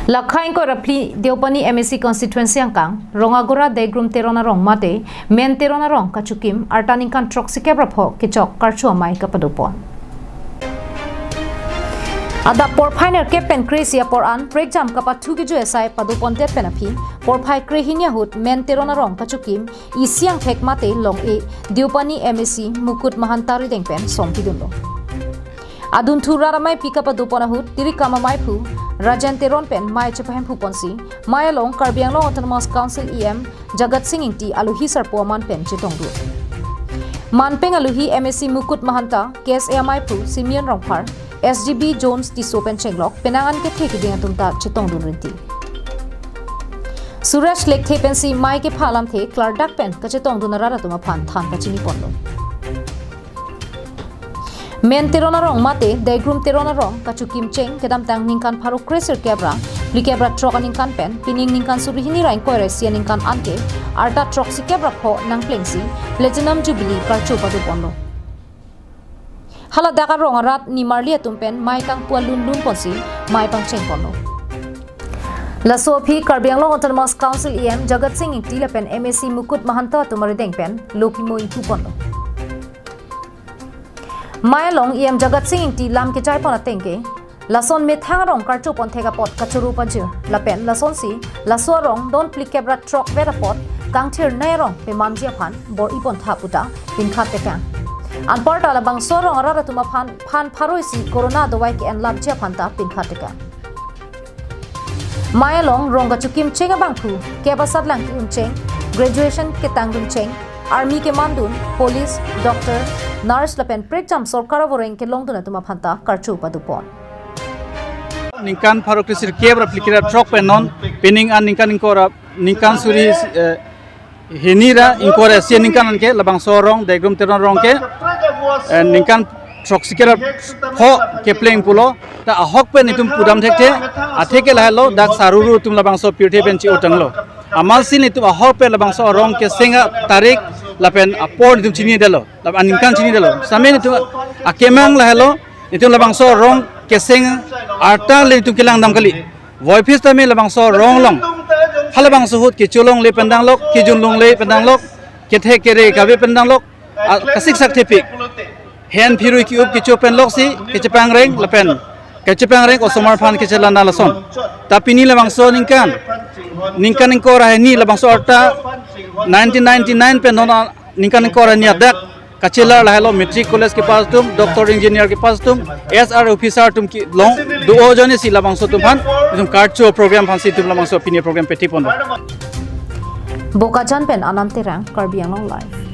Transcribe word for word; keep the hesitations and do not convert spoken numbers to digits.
Lakha ingkoi ra phli Deopani M A C constituency angkang, Rongagora Daigrum Teron arong mate Men Teron arong kachukim arta ningkan throksi kep ra pho kechok karcho amei kapadopon. Adap porphai nerkep pen kre-isi apor an prekjam kapathu kejui asai padopondet pen aphi, porphai krehini ahut Men Teron arong kachukim isi angthek mate long-e Deopani M A C Mukut Mahanta arideng pen som pidunlo. Adunthu rat ameipi kapadopon ahut tirikam ameiphu Rajen Teron pen mei chepahemphuponsi, mei along Karbi Anglong Autonomous Council E M Jagat Sing Engti aluhi sarpo aman pen chetongdun. Manpeng aluhi M A C Mukut Mahanta, K S A ameiphu Simeon Rongphar, S G B Jones Tisso pen chenglok penang an kethe keding atum ta chetongdun rinti. Suresh Lekthe pensi mei kepha alamthe klardak pen kachetongdun arat atum aphan than pachiniponlo. Men Teron arong mate Daigrum Teron arong kachukim cheng kedamtang ningkan pharo kre-sirkep ra phlikep ra throk aningkan pen pining ningkan suri hini ra ingkoi ra isi aningkan anke arta throksi kep ra pho nangplengsi Platinum Jubilee karcho padoponlo. Haladak arong arat nimarli atum pen mei kangpu alun lunponsi mei pangchengponlo. Laso aphi Karbi Anglong Autonomous Council E M Jagat Sing Engti lapen M A C Mukut Mahanta atum arideng pen lo kimo ingpuponlo. Mei along E M Jagat Sing Engti lam kejaipon atengke, lason methang arong karchopon thek apot kachoro pajir lapen lasonsi laso arong don phlikep ra throkvet apot kangthirnei arong pemanji aphan bor-ipon tha puta pinkhat tekang. Anparta labangso arong arat atum aphan phan pharo isi corona adovai ke-enlapji aphan ta pinkhat tekang. Mei along rong kachukim cheng abangphu, kep asatlang ki-un cheng, graduation ketangdun cheng, army kemandun, police, doctor, nurse lapen prekjam sorkar avoreng kelongdun atum aphan ta karcho padopon. Ningkan pharo kre-sirkep ra phlikep ra throk pen non pining an ningkan ingkoi ra ningkan suri, eh, hini ra ingkoi ra isi aningkan anke labangso arong Daigrum Teron arong ke, eh, ningkan throksi kep ra pho kepleng pulo. Ta ahok pen itum pudam thekthe, atheke lahelo dak saruru atum labangso pirthe pen chi-otanglo. Amatsi itum ahok pen labangso arong keseng atarik lapen apor itum chinidetlo, lapen aningkan chinidetlo. Same itum akemang lahelo, itum labangso arong keseng arta le itum kelangdam kali. Voiphit tame labangso arong along, halabangso ahut kecholongle pen danglok, kejunlongle pen danglok, kethe kere kave pen danglok, a, kasik sak thepik. Hen phirui ki-up kecho pen loksi, kechepangreng lapen kechepangreng osomar aphan kechelana lason. Ta pini labangso ningkan, ningkan ingkoi ra hini labangso arta nineteen ninety-nine pen non ningkan ingkoi ra hini adak kachelar lahelo matric college kepass atum, doctor engineer kepass atum, S R officer atum kelong do-o ajoine si labangso atum aphan itum karcho program aphansi itum labangso pini program pethiponlo. Bokajan pen Anand Terang, Karbi Anglong Live.